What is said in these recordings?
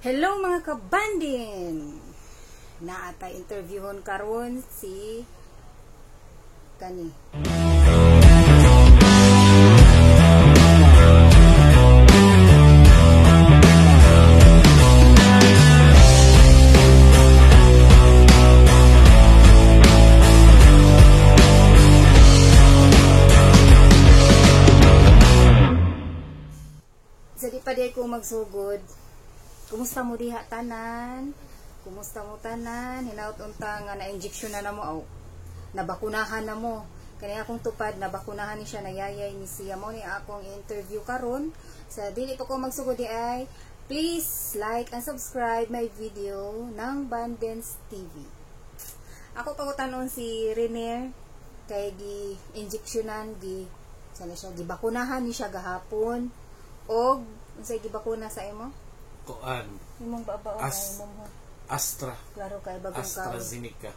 Hello, mga kabandin! Naa tay interviewon karon si kani. Sa di pa di ko magsugod, kumusta mo diha tanan? Kumusta mo tanan? Hinaut unta nga na-injection na namo aw nabakunahan na mo. Kani akong tupad, nabakunahan ni siya, nayayay ni siya. Mo ni akong interview karon. Sa dili pa ko magsugod di ay, please like and subscribe my video ng Bandens TV. Ako pangutanon si Renier kay gi injectionan, gi sana siya gibakunahan ni siya gahapon og unsay gibakuna sa imo? Kuan. Imong babaw ay imong Astra. Klaro kay bagong kaon. AstraZeneca.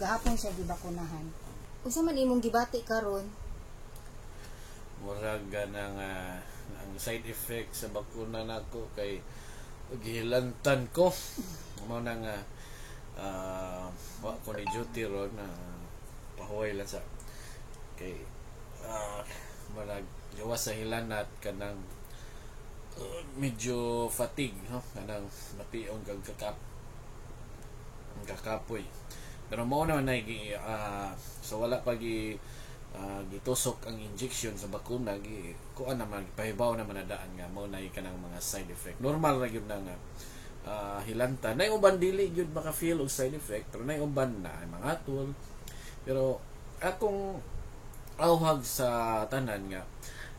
Gahapon siya gibakunahan. Unsa man imong gibati karon? Murag ganang ang side effect sa bakuna nako kay gihilantan ko. Mao na nga wa ko ni duty ron na pahuway lang sa kay murag gawas sa hilanat kanang medyo fatigue, no, kanang mation kag kakapoy, pero mao naman na so wala pa gi gitusok ang injection sa bakuna, gi kuan naman, pahibaw naman na daan nga mao na kanang mga side effect. Normal ra gyud na nga hilanta. Nay uban dili gyud maka-feel og side effect, pero nay uban na ay mga atul. Pero akong awhag sa tanan nga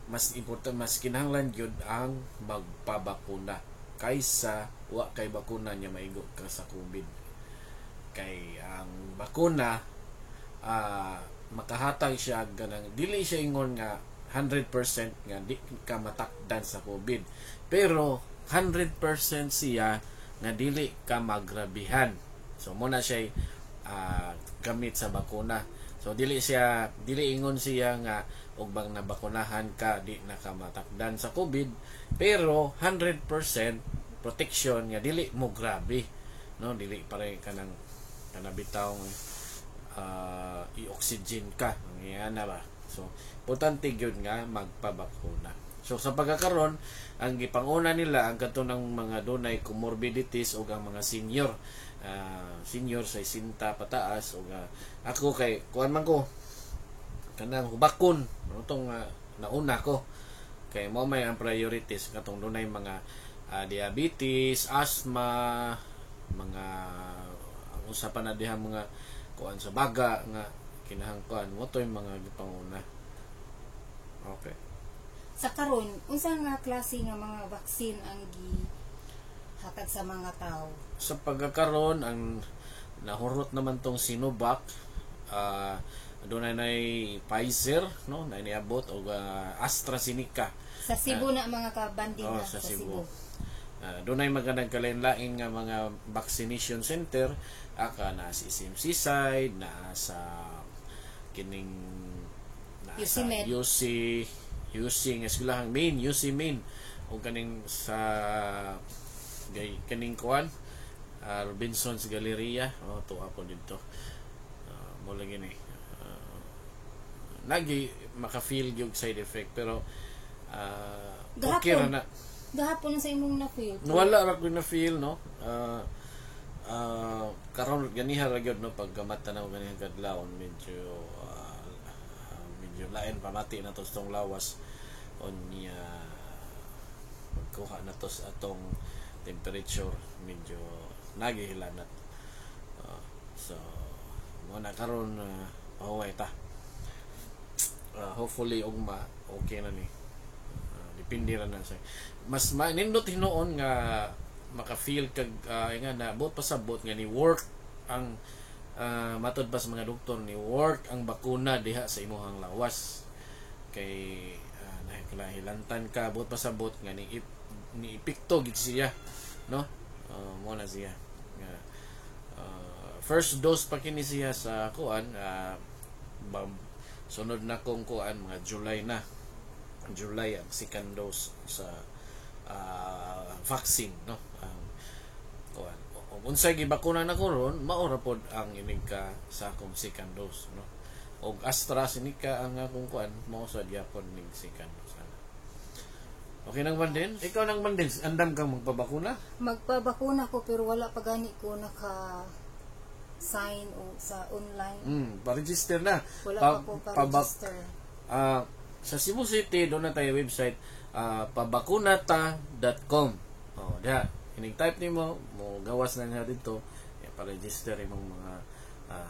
mas importante, mas kinahanglan gyud ang magpabakuna kaysa wa kay bakuna nya maigo ka sa COVID, kay ang bakuna makahatag siya ganang dili siya ingon nga 100% nga di ka matakdan sa COVID, pero 100% siya nga dili ka magrabihan. So mo na siya gamit sa bakuna. So dili siya, dili ingon siya nga og bang nabakunahan ka di na ka matakdan sa COVID, pero 100% protection nga dili mo grabe, no, dili pare kanang kanabitawng i-oxygen ka yan na ba. So importante gyud nga magpabakuna. So sa pagkakaron, ang gipanguna nila ang katunang mga dunay comorbidities o ang mga senior, senior sa 60 pataas. O ako kay kuan man ko kanang hubakon, no, tong nauna ko kay mo may ang priorities katong dunay mga diabetes, asthma, mga usa pa na diha mga kuan sa baga nga kinahanglan mo to'y mga gipanguna. Okay. Sa karon, unsa nga klase nga mga vaccine ang gihatag sa mga tao? Sa pagkakaron, ang nahurot naman tong Sinovac, doon na Pfizer, no, na niabot og AstraZeneca. Sa Cebu na mga kabanding. Oh, sa Cebu. Doon ay magandang kalain-lain nga mga vaccination center, aka na sa SM Seaside, na sa kining na UC sa Med. UC UC nga eskwelahang main, UC main, o kaning sa gay kaning kuan Robinson's Galleria, oh, tuwa po dito. Mo lagi ni nagi maka-feel gyud side effect, pero okay ra na. Gahapon sa imong na-feel? Wala ra ko na-feel, no. Karon ganiha ra gyud, no, pagkamata na ganihang kadlawon medyo medyo lain pamati na to sa tong lawas unya pagkuha na to sa atong temperature medyo nagihilanat. So mo na karon pahuway ta. Hopefully ugma okay na ni. Depende ra na sa mas manindot hinuon nga maka-feel kag nga na buot pasabot nga ni work ang matod pa sa mga doktor, ni work ang bakuna diha sa imong lawas kay nahilantan ka, buot pasabot nga ni ni epekto gid siya, no. Mo na siya nga first dose pa kini siya sa kuan, sunod na kong kuan mga July na, July ang second dose sa vaccine, no. Ang Kuan. Ug unsay gibakuna nako ron, mao ra pod ang inig ka sa akong second dose, no. Og AstraZeneca ang akong kuan, mao sad gyapon ning second dose ana. Okay nang Bandin? Ikaw nang Bandin, andam kang magpabakuna? Magpabakuna ko pero wala pa gani ko naka sign o sa online. Pa-register na. Wala pa ko pa-register. Sa Cebu City, doon na tayo website, pabakunata.com. Oh, diha. Inig type nimo, mo gawas na niya dito, ya, pa-register imong mga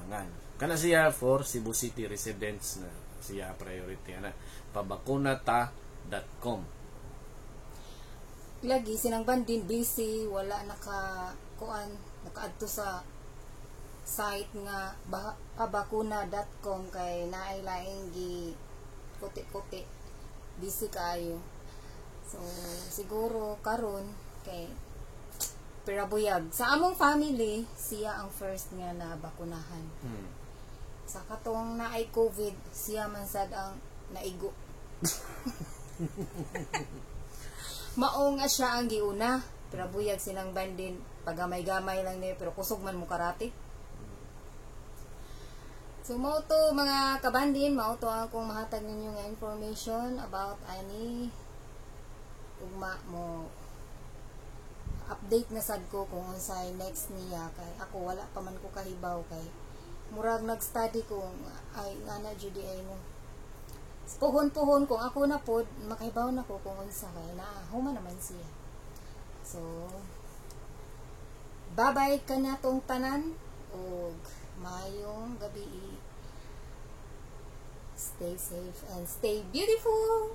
ngan. Kana siya for Cebu City residents na siya priority ana. pabakunata.com. Lagi sinang Bandin busy, wala naka kuan, nakaadto sa site nga pabakuna.com kay naay laing gi kuti-kuti, busy kaayo. So siguro karon kay pirabuyag sa among family, siya ang first nga na bakunahan. Sa katong naay COVID, siya man sad ang naigo. Mao nga siya ang giuna. Pero buyag sinang Bandin, pagamay-gamay lang niya pero kusog man mo karate. So mao to, mga kabandin, mao to ang akong mahatag ninyo nga information about ani. Ugma mo update na sad ko kung unsay next niya kay ako wala pa man ko kahibaw kay murag nag-study ko ay ngana jud ay mo. Puhon-puhon kung ako na pod makahibaw na ko kung unsa kay na human naman siya. So bye-bye kanatong tanan ug maayong gabi. Stay safe and stay beautiful.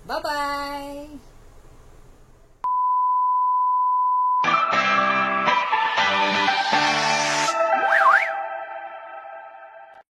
Bye-bye.